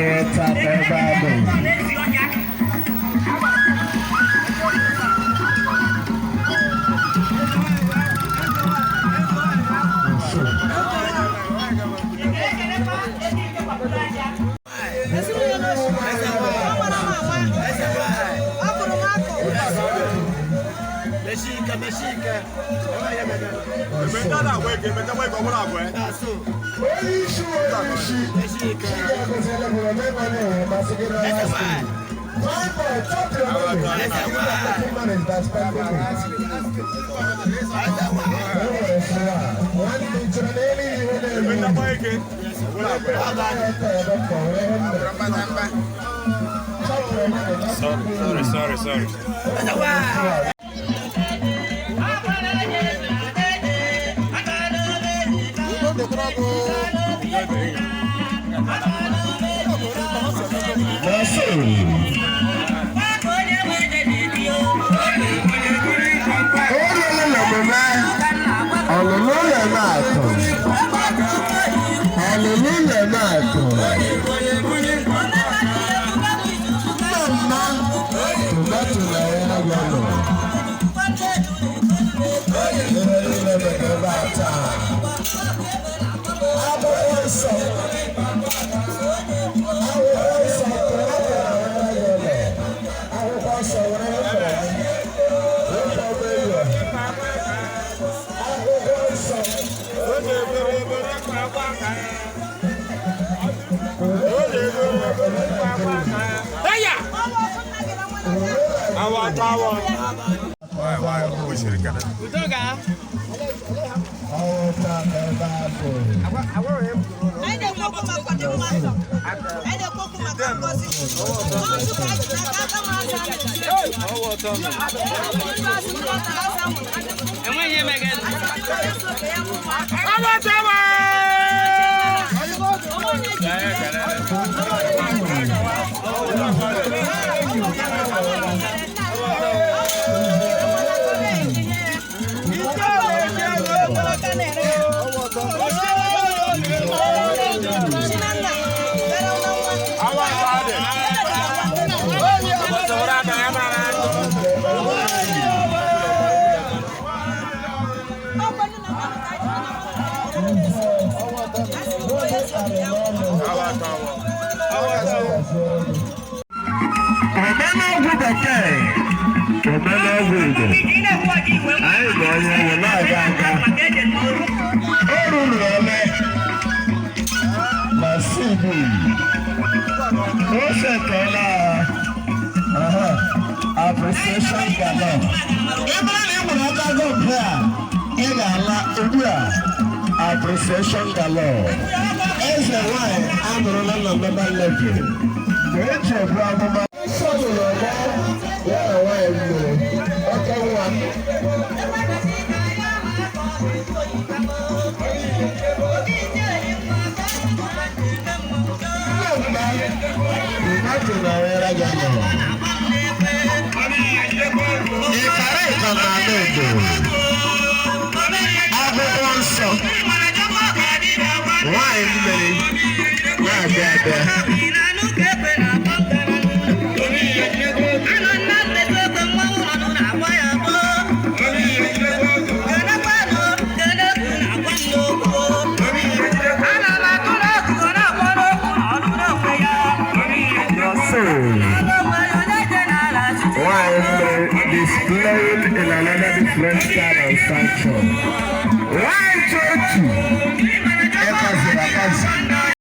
Ọwọ́ ta ebe ahụ. Sorry, sorry, sorry. Ọlụlụ na-eme akụ. Ọlụlụ na-eme akụ. Mma tomato na ya gwanụ. Ihe niile mere ebe a taa. Akwụkwọ nsọ. Akwụkwọ nsọ tomato na ya gwanụ. Akwụkwọ nsọ were efere. Wepụ ọbụ ego. Akwụkwọ nsọ. Ọwọ́ ta ebe ahụ. Anyị na-ekwu okwu maka ọdịmma nsọ. Anyị na-ekwu okwu maka ngọzi. N'otu ka anyị ji n'aka aka m asa Enweghị emeghe. Omenọgwụ bekee, omenọgwụ Igbo, anyị bụ onye nwe na-aga aga. O ruru ole na CV, o setụla aha appreciation galore. Ị bụrụ na ị nwere aka gọmpe a, ị ga-ala ugbu a appreciation galore. Eze nwanyị anụrụla na northern level. Mgbe eji ebu amụma nsọ nụrụ ọgbọ ya na nwanyị mmiri oke nwa. Mmadụ na-ere gị nọ. Ịkara ịka n'ala Igbo. Akwụkwọ nsọ. Nwanyị mmiri na-abịa abịa. Nwanyị mmiri displaying in another different style and stature. Nwanyị otu.